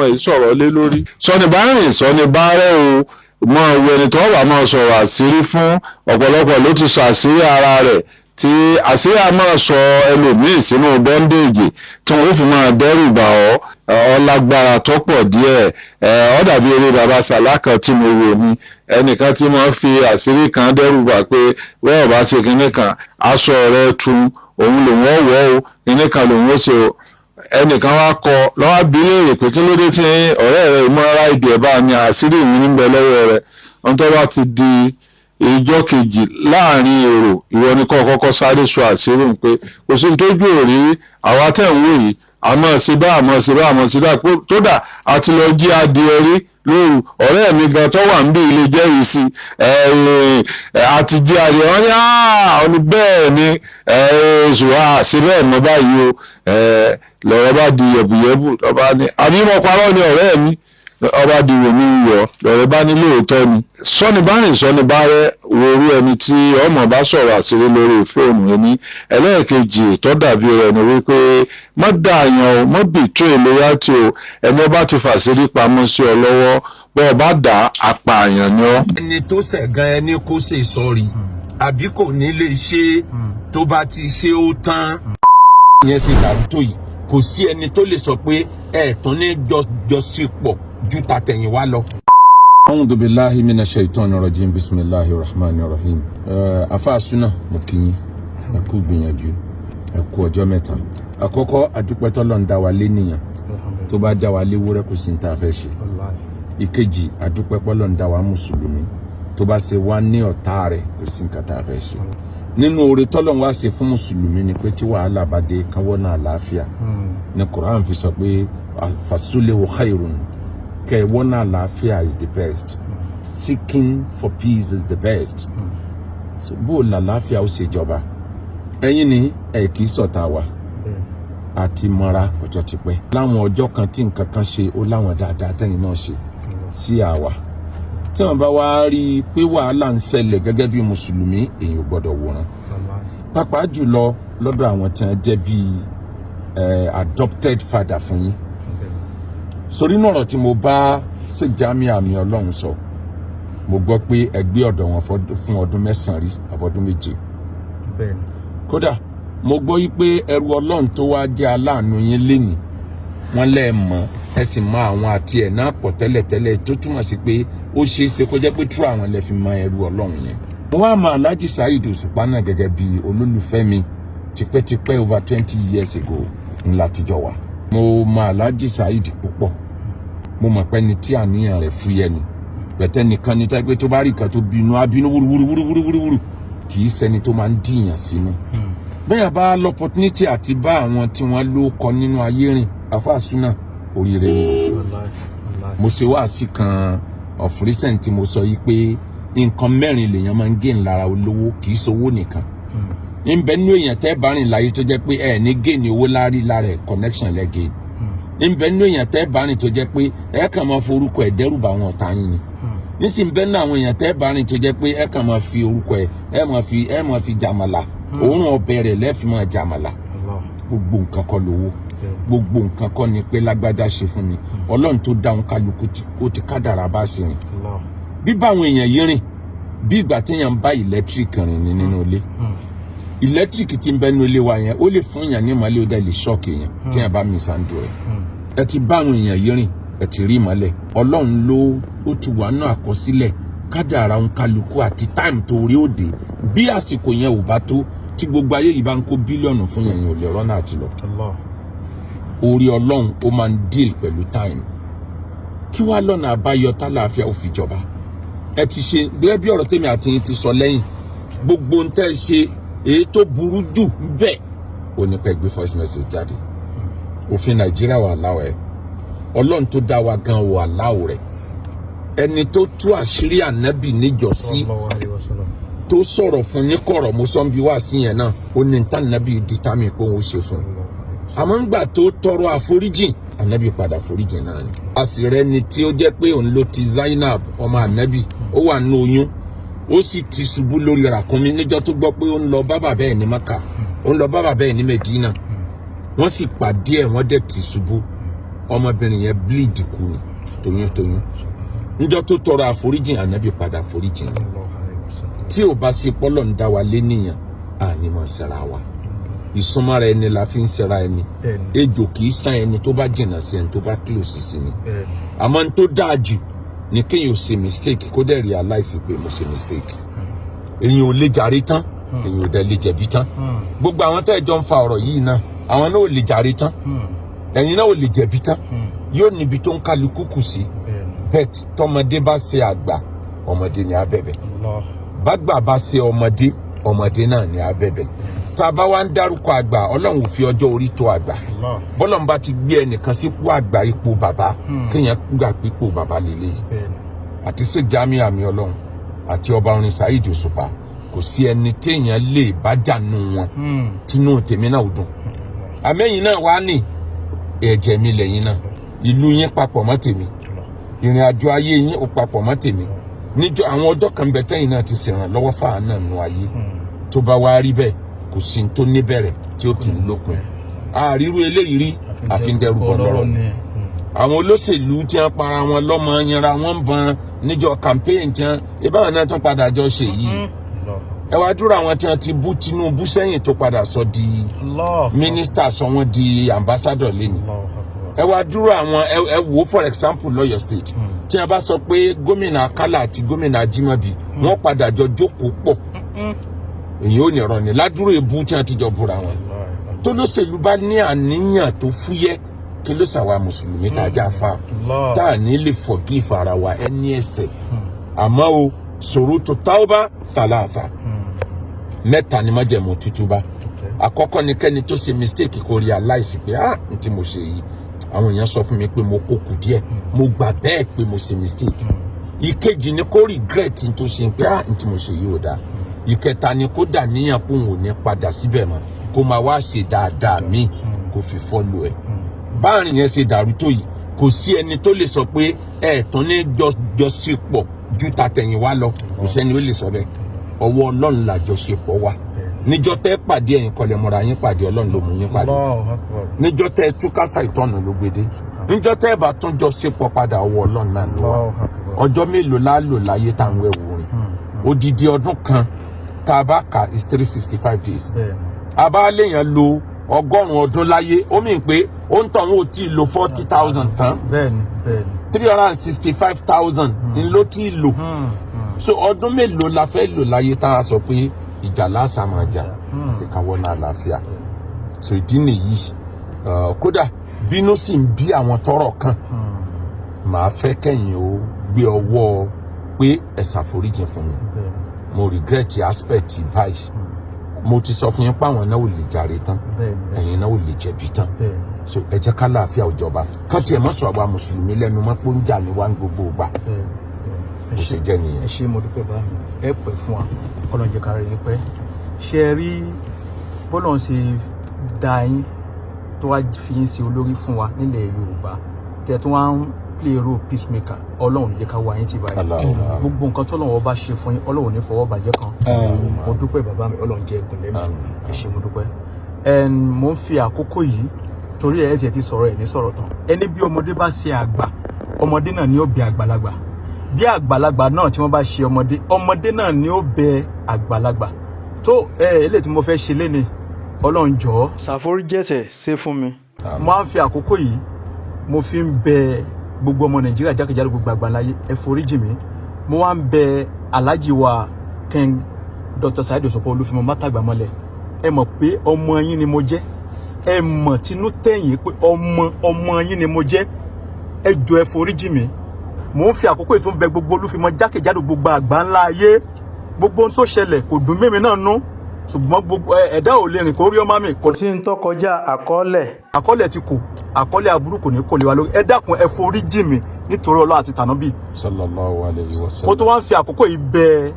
èyí sọ̀rọ̀ lé lórí. Sọni bá rìn, sọni bá rẹ́ o, mọ òwe ẹni tó bá máa sọ̀rọ̀ àṣírí fún. Ọ̀pọ̀lọpọ̀ ló ti sọ àṣírí ara rẹ̀, tí àṣírí a máa sọ ẹlòmíì sínú bondage tí wọ́n fi máa dẹ́rù bà ọ́. Ọlágbára tó pọ̀ díẹ̀. Ọ dàbí eré Baba Sàlá kan tí mo wò ní ẹnìkan tí wọ́n fi àṣírí kan dẹ́rù bà pé wọ́n bá ṣe kinní kan, aṣọ rẹ̀ tun òun lòun ọ̀wọ́ o, kinní kan lòun ó ṣe o. Ẹnìkan wá kọ lọ́wọ́ bí léèrè pé kí ló dé tí ọ̀rẹ́ rẹ̀ ìmọ̀ra ìdí ẹ̀ bá ní àṣírí ìwé níbẹ̀ lọ́wọ́ rẹ̀. Ohun tó bá ti di ìjọ kejì, láàrin èrò, ìwọ ni kọ́ kọ́kọ́ sáré sọ àṣírí òun pé kò sí ní tójú òrí àwa tẹ̀ ń wò yìí, àmọ́ ṣe bá, àmọ́ ṣe bá, àmọ́ ṣe bá. Tódà àti lọ jí adìẹ rí lóru. Ọ̀rẹ́ mi gan tó wà ń bí ilé jẹ́rìí sí àti jí adìẹ. Wọ́n ní ó ní bẹ́ẹ̀ ni ṣùgbọ́n àṣẹ bẹ́ẹ̀ mọ́ báyìí o. Lọ́rọ̀ bá di yẹ̀bùyẹ̀bù, ọba ní àbí mo parọ́ ni ọ̀rẹ́ mi, ọba di wò mí wọ̀, lọ́rọ̀ bá ní lóòótọ́ ni. Sọ́ni bá rìn, sọ́ni bá rẹ́, wo orú ẹni tí ọmọ bá sọ̀rọ̀ àṣírí lórí fóònù ẹni. Ẹlẹ́ẹ̀kejì tó dàbí rẹ̀ ni wípé má dààyàn o, má betray loyalty o. Ẹni ọba ti fàṣírí pamọ́ sí ọ lọ́wọ́, bọ́ ọ bá dà apààyàn ni ọ́. Ẹni tó ṣẹ̀ gan, ẹni kó ṣe sorry àbí kò ní lè ṣe, tó bá ti ṣe ó tán. Ìyẹn ṣe dàrú tó yìí, kò sí ẹni tó lè sọ pé ẹ tún ní jọsípọ̀ ju tàtẹ̀yìnwá lọ. أعوذ بالله من الشيطان الرجيم، بسم الله الرحمن الرحيم. Afáàsúnà, mo kí yín, ẹ kú gbìyànjú, ẹ kú ọjọ́ mẹ́ta. Àkọ́kọ́, àdúpẹ́ tọ́lọ́ ń dá wa lé nìyàn, tó bá dá wa léwúrẹ́, kò sí ní tá a fẹ́ ṣe. Ìkejì, àdúpẹ́ pọ́lọ́ ń dá wa mùsùlùmí, tó bá ṣe wá ní ọ̀tá rẹ̀, kò sí nǹkan tá a fẹ́ ṣe. Nínú oore tọ́lọ́run wá ṣe fún mùsùlùmí ni pé tí wàhálà bá dé, káwọ́ náà àlàáfíà ní. Quran fi sọ pé فالصلح خير, kẹwọ́n náà àlàáfíà is the best, seeking for peace is the best. So bó o làlàáfíà ó ṣèjọba, ẹ̀yin ni ẹ̀ kì í ṣọ̀tá wa àti mọ́ra ọjọ́ ti pẹ́. Láwọn ọjọ́ kan tí nǹkan kan ṣe, ó láwọn dáadáa tẹ́yìn náà ṣe sí àwa. Tí wọ́n bá wá rí i pé wàhálà ń ṣẹlẹ̀, gẹ́gẹ́ bí mùsùlùmí, èèyàn ò gbọ́dọ̀ wòran, pàápàá jùlọ lọ́dọ̀ àwọn tí wọ́n jẹ́ bíi adopted father fún yín. Sórí náà, ọ̀rọ̀ tí mo bá Sheikh Jamiu àmì Ọlọ́run sọ, mo gbọ́ pé ẹgbẹ́ ọ̀dọ̀ wọn fún ọdún 9 rí àbọ̀dún 7. Kódà mo gbọ́ yí pé ẹrú Ọlọ́run tó wá jẹ́ aláàánú yín lénìí, wọ́n lẹ́ẹ̀ mọ̀, ẹ sì mọ àwọn àti ẹ̀ náà pọ̀ tẹ́lẹ̀tẹ́lẹ̀, tó túmọ̀ sí pé ó ṣeé ṣe kó jẹ́ pé tú àwọn lẹ fi mọ ẹrú Ọlọ́run yẹn. Mo wá mọ Alhaji Saheed Òṣùpá náà gẹ́gẹ́ bí olólùfẹ́ mi tipẹ́tipẹ́, over 20 years ago ńlá tijọ́ wà. Mo mọ Alhaji Saheed púpọ̀. Mo mọ̀ pé ẹni tí àníyàn rẹ̀ fúyẹ́ ni, bẹ̀tẹ̀ nìkan ni tẹ́ pé tó bá rí nǹkan tó bínú, á bínú wúruwúruwúruwúruwúru, kì í ṣẹni tó máa ń dìyàn sínú. Bẹ́ẹ̀ bá l'opportunity àti bá àwọn tí wọ́n ló kọ nínú ayé rìn, àfàsúnà, oríire ni. Mo ṣe wáàsí kan of recent tí mo sọ yìí pé nǹkan mẹ́rin lèèyàn máa ń gain lára olówó, kì í ṣowó nìkan. Ń bẹ nínú èèyàn tẹ́ bá rìn láyé tó jẹ́ pé ẹ ní gain owó lárí lára ẹ̀, connection lẹ́ gain. Ń bẹ nínú èèyàn tẹ́ bá rìn tó jẹ́ pé ẹ kàn máa forúkọ ẹ̀ dẹ́rù bá àwọn ọ̀tá yín ni. Nísìnyí bẹ́ẹ̀ náà, àwọn èèyàn tẹ́ bá rìn tó jẹ́ pé ẹ kàn máa fi orúkọ ẹ, ẹ máa fi jàmàlà, òórùn ọbẹ̀ rẹ̀ lẹ́ẹ̀fì máa jàmàlà. Allah. Gbogbo nǹkan kọ́ lówó, gbogbo nǹkan kọ́ ni pé lágbájá ṣe fún mi. Ọlọ́run tó dáhùn kálukú ó ti kádàrá bá ṣe rìn. Allah. Bí báwọn èèyàn yìí rìn, bí ìgbà téèyàn ń bá electric rìn ní nínú ilé, electric tí ń bẹ nínú ilé wa yẹn, ó lè fún èèyàn ní ìmọ́lẹ̀, ó dẹ̀ lè shock èèyàn téèyàn bá mishandle ẹ̀. Ẹ ti bá àwọn èèyàn yìí rìn, ẹ ti rí ìmọ́lẹ̀. Ọlọ́run ló ó ti wà náà àkọsílẹ̀ kádàrá ń kálukú àti time tó rí òde. Bí àsìkò yẹn ò bá tó, tí gbogbo ayé yìí bá ń kó bílíọ̀nù fún yẹn, yẹn ò lè rọ́nà àti lọ. Allah. Orí Ọlọ́run, ó máa ń deal pẹ̀lú time. Kí wàá lọ́nà àbáyọ tálàáfíà ò fi jọba? Ẹ ti ṣe gẹ́gẹ́ bí ọ̀rọ̀ tèmi àti yín ti sọ lẹ́yìn. Gbogbo ń tẹ́ ẹ ṣe, èyí tó burú jù bẹ́ẹ̀ ó ní pẹ́ gbé voice message jáde. Òfin Nàìjíríà wà láwọ̀ ẹ̀, Ọlọ́run tó dá wa gan wà láwọ̀ rẹ̀, ẹni tó tú àṣírí Ànábì níjọ́sí Sallallahu alaihi wasallam. tó sọ̀rọ̀ fún ní kọ̀rọ̀, mo sọ ń bi wá sí yẹn náà, ó ní tá Ànábì dìtámì pé òun ó ṣe fún un. Àmọ́ ńgbà tó tọrọ àforíjìn, Ànábì padà foríjìn náà ni. A sì rẹni tí ó jẹ́ pé òun ló ti Zainab, ọmọ Ànábì, ó wà nínú oyún, ó sì ti ṣubú lórí ràkúnmí níjọ́ tó gbọ́ pé ó ń lọ bá bàbá ẹ̀ ní Maka, ó ń lọ bá bàbá ẹ̀ ní Medina. Wọ́n sì pàdé ẹ̀, wọ́n dẹ̀ ti ṣubú, ọmọbìnrin yẹn bleed kú ni toyúntoyún. Níjọ́ tó tọrọ àforíjìn, Ànábì padà foríjìn ni. Sallallahu alaihi wasallam. Tí ò bá sí pọ́lọ̀ ń dá wa lé nìyàn, àní mọ̀ ṣẹra wa. Ìsúnmọ́ra ẹni la fi ń ṣẹra ẹni. Ejò kì í sán ẹni tó bá jìnnà sí ẹni tó bá close sí ni. Àmọ́ n tó dáa jù ni kéèyàn ò ṣe mistake, kó dẹ̀ realize pé mo ṣe mistake. Èyàn ò lè jàre tán, èyàn ò dẹ̀ lè jẹ̀bi tán. Gbogbo àwọn tẹ́ ẹ jọ ń fa ọ̀rọ̀ yìí náà, àwọn náà ò lè jàre tán, ẹ̀yin náà ò lè jẹ̀bi tán. Yóò níbi tó ń kálukú kù sí. Bẹ́ẹ̀ tọmọdé bá ṣe àgbà, ọmọdé ni á bẹ̀bẹ̀. Allah. Bágbà bá ṣe ọmọdé, ọmọdé náà ni á bẹ̀bẹ̀. Tá a bá wá ń dárúkọ àgbà, Ọlọ́run ò fi ọjọ́ orí tó àgbà. Allah. Bọ́lọ́run bá ti gbé ẹnìkan sípò àgbà, ipò bàbá, kéèyàn gbà pé ipò bàbá lélẹ́yìí. Àti sí Jamiu àmì Ọlọ́run àti ọba orin Saheed Òṣùpá, kò sí ẹni téèyàn lè bá jà nù wọn tínú tèmi náà ò dùn. Àmẹ́yìn náà wá ní ẹ̀jẹ̀ mi lẹ́yìn náà, ìlú yín papọ̀ mọ́ tèmi, ìrìn àjò ayé yín ò papọ̀ mọ́ tèmi. Níjọ́ àwọn ọjọ́ kan bẹ tẹ́yìn náà ti ṣèrànlọ́wọ́ fáà náà nù ayé. Tó bá wá rí bẹ́ẹ̀, kò sí ní tó níbẹ̀rẹ̀ tí ó kì í lópin. Àrírú eléyìí rí, àfi ń dẹrù bọ̀ lọ́rọ̀ ni. Àwọn olóṣèlú tí wọ́n para wọn lọ́mọ yanra wọn ń bọn níjọ́ campaign tí wọ́n ìbáwọn náà tún padà jọ ṣe yìí. Ẹ wá dúró, àwọn tí wọ́n ti bú Tinubu sẹ́yìn tó padà sọ di Allah. mínísítà, sọ wọ́n di ambassador lẹ́nu. Allahu Akbar. Ẹ wá dúró àwọn, ẹ wò, for example, lọ́yọ̀ State, tí wọ́n bá sọ pé gómìnà Akálà àti gómìnà Ajímọ̀bí wọ́n padà jọ jókòó pọ̀, èyí ò ní rọ ni ládùúrò ebú tí wọ́n ti jọ búra wọn. Tó lóṣèlú bá ní àníyàn tó fúyẹ́, kí ló ṣàwa mùsùlùmí tá a já fa Allah. tá a ní lè forgive ara wa ẹni ẹ̀ṣẹ̀? Àmọ́ o ṣurutu tawba thalatha, mẹ́ta ni májẹ̀mú tútúbá. Àkọ́kọ́ ni kẹ́ni tó ṣe mistake kó realize pé, ah, n tí mo ṣe yìí, àwọn èèyàn sọ fún mi pé mo kó kù díẹ̀, mo gbà bẹ́ẹ̀ pé mo ṣe mistake. Ìkejì ni kó regret n tó ṣe pé, ah, n tí mo ṣe yìí ò dáa. Ìkẹta ni kó dà níyàn pé òun ò ní padà síbẹ̀ mọ́, kó máa wá ṣe dáadáa míì kó fi follow ẹ̀. Báàrin yẹn ṣe dàrú tó yìí, kò sí ẹni tó lè sọ pé ẹ tún ní jọṣepọ̀ ju tàtẹ̀yìnwá lọ. Kò sẹ́ni ó lè sọ bẹ́ẹ̀. Ọwọ́ Ọlọ́run làjọṣepọ̀ wà. Níjọ́ tẹ́ pàdé, ẹ̀yin kọlẹ̀ mọ́ra yín pàdé, Ọlọ́run ló mú yín pàdé. Allahu Akbar. Níjọ́ tẹ́ túkásá, ìtọ́nù ló gbede. Níjọ́ tẹ́ bá tún jọ ṣepọ̀ padà, ọwọ́ Ọlọ́run náà ló wà. Allahu Akbar. Ọjọ́ mélòó la lò láyé tá à ń wẹ̀ wò rìn? Odidi ọdún kan tá a bá kà is 365 days. A bá léèyàn lo 100 ọdún láyé, ó mì pé ó ń tọ̀ wọn ò tí ì lo 40,000 tán. bẹ́ẹ̀ni bẹ́ẹ̀ni. 365,000 ni ló tí ì lò. So ọdún mélòó la fẹ́ lò láyé tá a sọ pé ìjà lásà máa jà fi káwọ́ náà àlàáfíà? So ìdí nìyí, kódà bínú sì ń bí àwọn tọ́rọ̀ kàn, màá fẹ́ kẹ́yìn ó gbé ọwọ́ pé ẹ ṣàforíjì fún mi, mo regret aspect báyìí. Mo ti sọ fún yín pé àwọn náà ò lè jàre tán, ẹ̀yin náà ò lè jẹ̀bi tán. So ẹ jẹ́ ká láàfíà òjọba, kán tiẹ̀ mọ́ sọ àwa mùsùlùmí lẹ́nu mọ́ pé ó ń jà ní wá ní gbogbo ìgbà. Bó ṣe jẹ́ nìyẹn. Ẹ ṣé, mo dúpẹ́ bá mi. Ẹ pẹ́ fún wa, Ọlọ́run jẹ́ ká rí yín pẹ́. Ṣe ẹ rí bọ́lọ̀ ń ṣe dá yín tó wá fi yín ṣe olórí fún wa nílẹ̀ Yorùbá tẹ̀ tó wá ń play role peacemaker. Ọlọ́run ní jẹ́ ká wá yín tì báyìí. Allahumma. Gbogbo nǹkan tọ́lọ́run ọba ṣe fún yín, Ọlọ́run ní fọwọ́ bàjẹ́ kan. Mo dúpẹ́, bàbá mi. Ọlọ́run jẹ́ ẹgùn lẹ́mí. Ẹ ṣé, mo dúpẹ́. And mo ń fi àkókò yìí, torí ẹ tiẹ̀ ti sọ̀rọ̀, ẹ̀ ní sọ̀rọ̀ tán. Ẹni bí ọmọdé bá ṣe àgbà, ọmọdé náà ni ó bẹ àgbàlagbà. Bí àgbàlagbà náà tí wọ́n bá ṣe ọmọdé, ọmọdé náà ni ó bẹ àgbàlagbà. Tó ẹ eléyìí tí mo fẹ́ ṣe léni, Ọlọ́run jọ̀ọ́, ṣàforíjẹ̀ṣẹ̀ ṣe fún mi. Mo máa ń fi àkókò yìí, mo fi ń bẹ gbogbo ọmọ Nàìjíríà jákèjádò gbogbo àgbáláyé, ẹ foríjì mi. Mo wá ń bẹ Alhaji wa King Dr. Saheed Òṣùpá Olúfimọ Mátàgbàmọ́lẹ̀. Ẹ mọ̀ pé ọmọ yín ni mo jẹ́. Ẹ mọ̀ tinú tẹ̀yìn pé ọmọ ọmọ yín ni mo jẹ́. Ẹ jọ̀ọ́, ẹ foríjì mi. Mo ń fi àkókò yìí tún bẹ gbogbo Olúfimọ jákèjádò gbogbo àgbáńlá ayé. Gbogbo ohun tó ṣẹlẹ̀ kò dùn mímí náà nú, ṣùgbọ́n gbogbo ẹ̀dá ò lè rìn kó rí ọmọ mi. Kò sí ní tó kọjá àkọọ́lẹ̀. Àkọọ́lẹ̀ ti kò, àkọọ́lẹ̀ aburú kò ní kò lè wa lórí. Ẹ dákun, ẹ foríjì mi nítorí Ọlọ́run àti tànábì. Sallallahu alayhi wa Mo sallam. tún wá ń fi àkókò yìí bẹ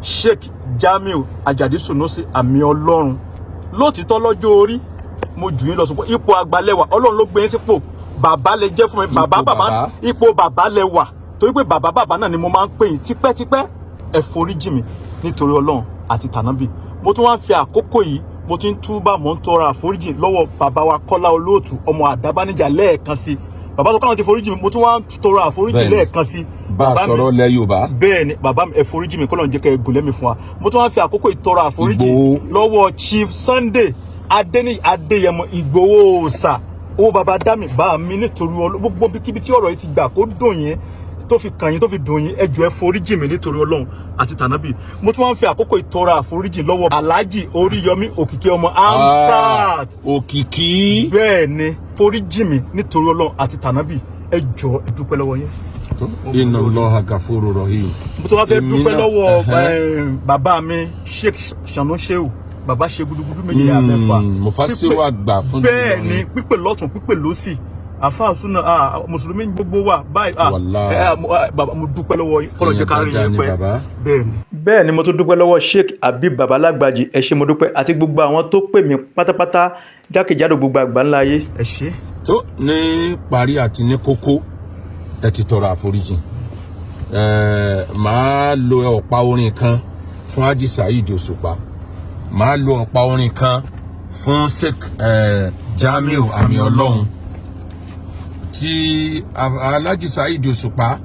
Sheikh Jamiu Ajadi Sunusi Àmì Ọlọ́run. Lóòtítọ́, lọ́jọ́ orí mo jù yín lọ, sọ ipò àgbàlẹ̀wà, Ọlọ́run ló gbé yín sípò bàbá lè jẹ́ fún mi. Bàbá, Ipò bàbá, bàbá. Ipò bàbá lẹ wà, torí pé bàbá bàbá náà ni mo máa ń pè yín tipẹ́tipẹ́. Ẹ foríjì mi nítorí Ọlọ́run àti tànábì. Mo tún wá ń fi àkókò yìí, mo ti ń túbà, mo ń tọrọ àforíjì lọ́wọ́ bàbá wa Kọ́lá Olóòtú ọmọ Àdábánijà lẹ́ẹ̀kan sí. Bàbá tó káwọn ti foríjì mi, mo tún wá ń tọrọ àforíjì lẹ́ẹ̀kan sí. Bá a Bàbá mi, sọ̀rọ̀ lẹ Yorùbá. Bẹ́ẹ̀ ni, bàbá mi, ẹ foríjì mi. Kọ́lọ́run jẹ́ kẹ́ ẹ gùn lẹ́mìí fún wa. Mo tún wá fi àkókò ìtọrọ àforíjì Ìgbòho. lọ́wọ́ Chief Sunday Adéníyì Adéyẹmọ Ìgbòho òòsà, owó baba dami bá mi, nítorí gbogbo kíbi tí ọ̀rọ̀ yìí ti gbà kó dùn yín, tó fi kàn yín, tó fi dùn yín, ẹ jọ̀ọ́, ẹ foríjì mi nítorí Ọlọ́run àti tànábì. Mo tún wá ń fi àkókò ìtọrọ àforíjì lọ́wọ́ Alhaji Oríyọmí Òkìkí ọmọ Amsat. Òkìkí. Bẹ́ẹ̀ ni, foríjì mi nítorí Ọlọ́run àti tànábì. Ẹ jọ̀ọ́, ẹ dúpẹ́ lọ́wọ́ yín. Inna Allaha gafuru rahim. Mo tún wá fẹ́ Èmi dúpẹ́ náà, lọ́wọ́ bàbá mi Sheikh Sanu Shehu, bàbá ṣe gudugudu méje yà mẹ́fà. Mufasiru àgbà fún Bẹ́ẹ̀ Ìlọrin. ni, pípè lọ́tún, pípè lọ́sì, àfáà súnà, mùsùlùmí gbogbo wa báyìí. Wàláhì. Bàbá, mo dúpẹ́ lọ́wọ́ yín. Kọ́lọ̀ jẹ́ ká rí Èèyàn yín dáadáa pẹ́. ni bàbá. Bẹ́ẹ̀ ni. Bẹ́ẹ̀ ni, mo tún dúpẹ́ lọ́wọ́ Sheikh Habib Babalágbàjì. Ẹ ṣé, mo dúpẹ́, àti gbogbo àwọn tó pè mí pátápátá jákèjádò gbogbo àgbáńlá ayé. Ẹ ṣé. Tó ní parí àti ní kókó, ẹ ti tọrọ àforíjì. Màá lo ọ̀pá orin kan fún Haji Saheed Òṣùpá, màá lo ọ̀pá orin kan fún Sheikh Jamiu Àmì Ọlọ́run tí Alhaji Saheed Òṣùpá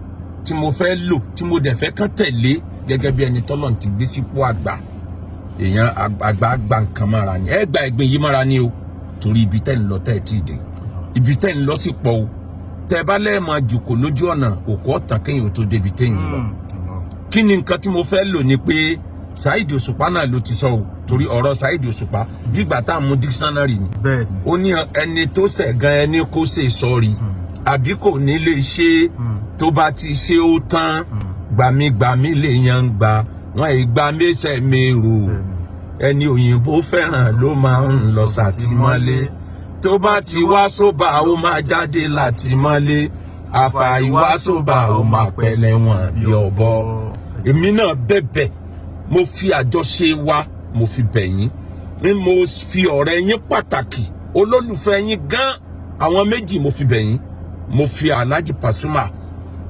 tí mo fẹ́ lò, tí mo dẹ̀ fẹ́ kán tẹ̀lé gẹ́gẹ́ bí ẹni tọ́lọ́run ti gbé sípò àgbà. Èèyàn àgbà gba nǹkan mọ́ra ni. Ẹ gba ẹ̀gbin yìí mọ́ra ni o, torí ibi tẹ́ ń lọ tẹ́ ẹ tí ì dé, ibi tẹ́ ń lọ sí pọ̀ o. Tẹ́ bá lẹ́ẹ̀mọ jùkò lójú ọ̀nà, òkú ọ̀tàn kéèyàn tó débi téèyàn lọ. Kí ni nǹkan tí mo fẹ́ lò ni pé Saheed Òṣùpá náà ló ti sọ o, torí ọ̀rọ̀ Saheed Òṣùpá bí ìgbà tá à ń mú dictionary ni. Bẹ́ẹ̀ ni. Ó ní ẹni tó ṣẹ̀ gan, ẹni kó ṣe sọ́ọ̀rì àbí kò ní lè ṣe, tó bá ti ṣe ó tán. Gbàmígbàmí lè yan gbà wọn ìgbà mẹsẹ̀ mèrò. Ẹni òyìnbó fẹ́ràn ló máa ń lọ sàtìmọ́lé. Tó bá ti wá sóbà, ó máa jáde látìmọ́lé. Àfàìwá sóbà, ó máa pẹ̀lẹ́ wọn bí ọ̀bọ. Èmi náà bẹ̀bẹ̀, mo fi àjọṣe wa, mo fi bẹ̀ yín ní, mo fi ọ̀rẹ́ yín pàtàkì, olólùfẹ́ yín gan, àwọn méjì mo fi bẹ̀ yín. Mo fi Alhaji Pasuma,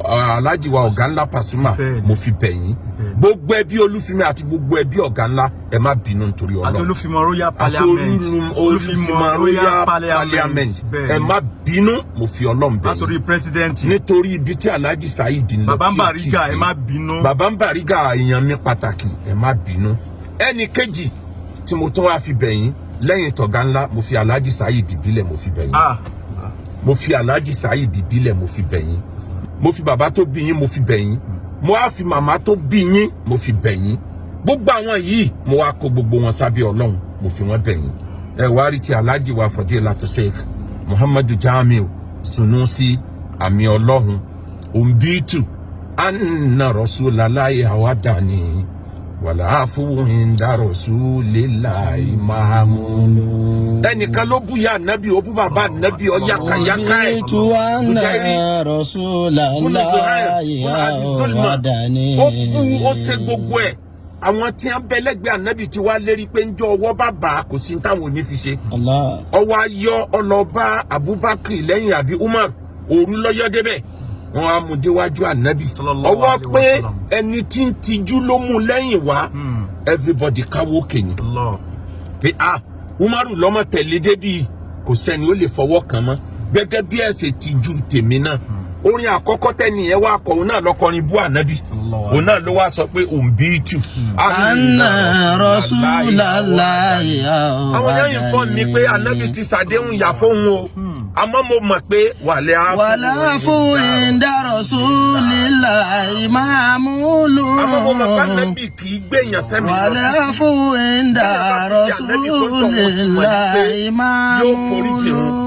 Alhaji wa Ọ̀gá Ńlá Pasuma, mo fi bẹ̀ yín. Gbogbo ẹbí Olúfimi àti gbogbo ẹbí Ọ̀gá Ńlá, ẹ má bínú nítorí Àti Ọlọ́run. Olúfimọ Royal Àti Parliament. Olúfimọ Royal Parliament, ẹ má bínú, mo fi Ọlọ́run bẹ̀ yín. Látòrí president. Nítorí ibi tí Alhaji Saheed ń lọ Bàbá ń tí ò tí ì Bàrígà, dé. ẹ má bínú. Bàbá ń Bàrígà, èèyàn mi pàtàkì, ẹ má bínú. Ẹnì kejì tí mo tún wá fi bẹ̀ yín lẹ́yìn tọ̀gá ńlá, mo fi Alhaji Saheed bílẹ̀, mo fi bẹ̀ yín. Mo fi Alhaji Saheed bílẹ̀, mo fi bẹ̀ yín. Mo fi bàbá tó bí yín, mo fi bẹ̀ yín. Mo wá fi màmá tó bí yín, mo fi bẹ̀ yín. Gbogbo àwọn yìí, mo wá kó gbogbo wọn sábẹ́ Ọlọ́run, mo fi wọn bẹ̀ yín. Ẹ wá rí ti Alhaji wa Fadilatu Sheikh Muhammadu Jamiu Sunusi Àmì Ọlọ́run, òǹbítù anna Rasulallahi hawadani wàlá àfúwìn rasulillahi mahamunu. Ẹnìkan ló bú ya ànábì, ó bú bàbá ànábì, ọ yákàyákà ẹ. Tuwana Rasulallahi hawadani. Ó bú, ó ṣe gbogbo ẹ. Àwọn tí wọn bẹ lẹ́gbẹ̀ẹ́ ànábì ti wá lérí pé ńjọ́ ọwọ́ bá bà á, kò sí táwọn ò ní fi ṣe. Allah. Ọwọ́ ayọ́ ọlọ́ba Abubakar lẹ́yìn àbí Umar, òru lọ́yọ́ débẹ̀. Wọn á mú déwájú ànábì. Sallallahu Ọwọ́ alaihi pé wasallam. ẹni tí ń tijú ló mú lẹ́yìn wá. Everybody káwó òkè ni Allah. pé, ah, Umaru lọ́mọ tẹ̀lé débi, kò sẹ́ni ó lè fọwọ́ kàn mọ́ gẹ́gẹ́ bí ẹ̀sẹ̀ tijú tèmi náà. Orin àkọ́kọ́ tẹ́ni yẹn wá kọ, òun náà lọ́kọrin bú ànábì. Òun náà ló wá sọ pé òun bí tù. Anna Rasulallahi. Àwọn yẹn yìí fọ́n mi pé ànábì ti ṣàdéhùn ìyá fóun o, àmọ́ mo mọ̀ pé wàlẹ́ àfọ̀ Wàláfù inda Rasulillahi ma'mulu. Àmọ́ mo mọ̀ pé ànábì kì í gbẹ̀yàn sẹ́mi lọ títí. Wàláfù inda Rasulillahi Yóò foríjì ma'mulu.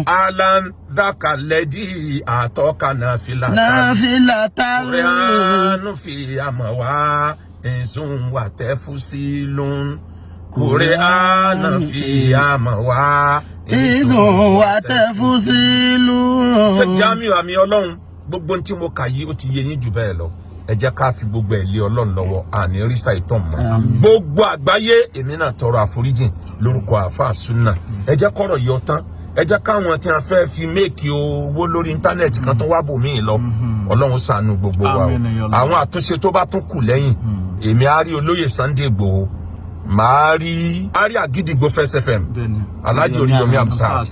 Alan dakalẹ́dí àtọ́ka náà fi là. Nafilatan. Kùrẹ́ánù fi àmọ̀ wá ẹ̀sùn wà tẹ́fù sí lóun. Kùrẹ́ánù fi àmọ̀ wá Ìdùn wà tẹ́fùsílù. Ṣé Jamiu àmì Ọlọ́run, gbogbo ohun tí mo kà yìí, ó ti yé yín jù bẹ́ẹ̀ lọ. Ẹ jẹ́ ká fi gbogbo ẹ̀ lé Ọlọ́run lọ́wọ́, àní rísà ìtàn mọ́. Gbogbo àgbáyé, èmi náà tọrọ àforíjìn lórúkọ àáfàá súnà. Ẹ jẹ́ kọ́rọ̀ yọ tán. Ẹ jẹ́ káwọn tí wọ́n fẹ́ fi make owó lórí íńtánẹ́ẹ̀tì kan tó wá bò míì lọ. Ọlọ́run ṣàánú gbogbo wa o. Àmín ya Allah. Àwọn àtúnṣe tó bá tún kù lẹ́yìn, èmi á rí olóyè Sunday Igboho, màá rí á rí Àgídìgbò First FM, Alhaji Oríyọmí Hamzat,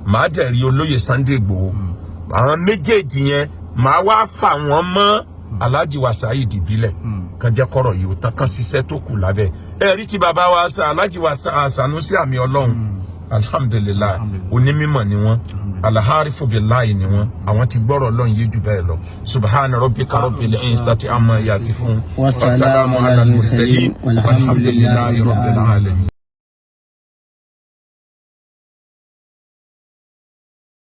màá dẹ̀ rí olóyè Sunday Igboho. Àwọn méjèèjì yẹn, màá wá fà wọ́n mọ́ Alhaji wa Saheed Ìbílẹ̀ kan, jẹ́ kọ́rọ̀ yìí ó tán, kan ṣiṣẹ́ tó kù lábẹ́ ẹ rí ti bàbá wa sa Alhaji wa Sanusi àmì Ọlọ́run. Alhamdulillahi, onímọ̀ ni wọ́n, alaharifu billahi ni wọ́n. Àwọn ti gbọ́rọ̀ Ọlọ́run yé jù bẹ́ẹ̀ lọ. Subhana rabbika rabbil izzati amma yasifun. Wassalamu ala al-mursalin, walhamdulillahi rabbil alamin.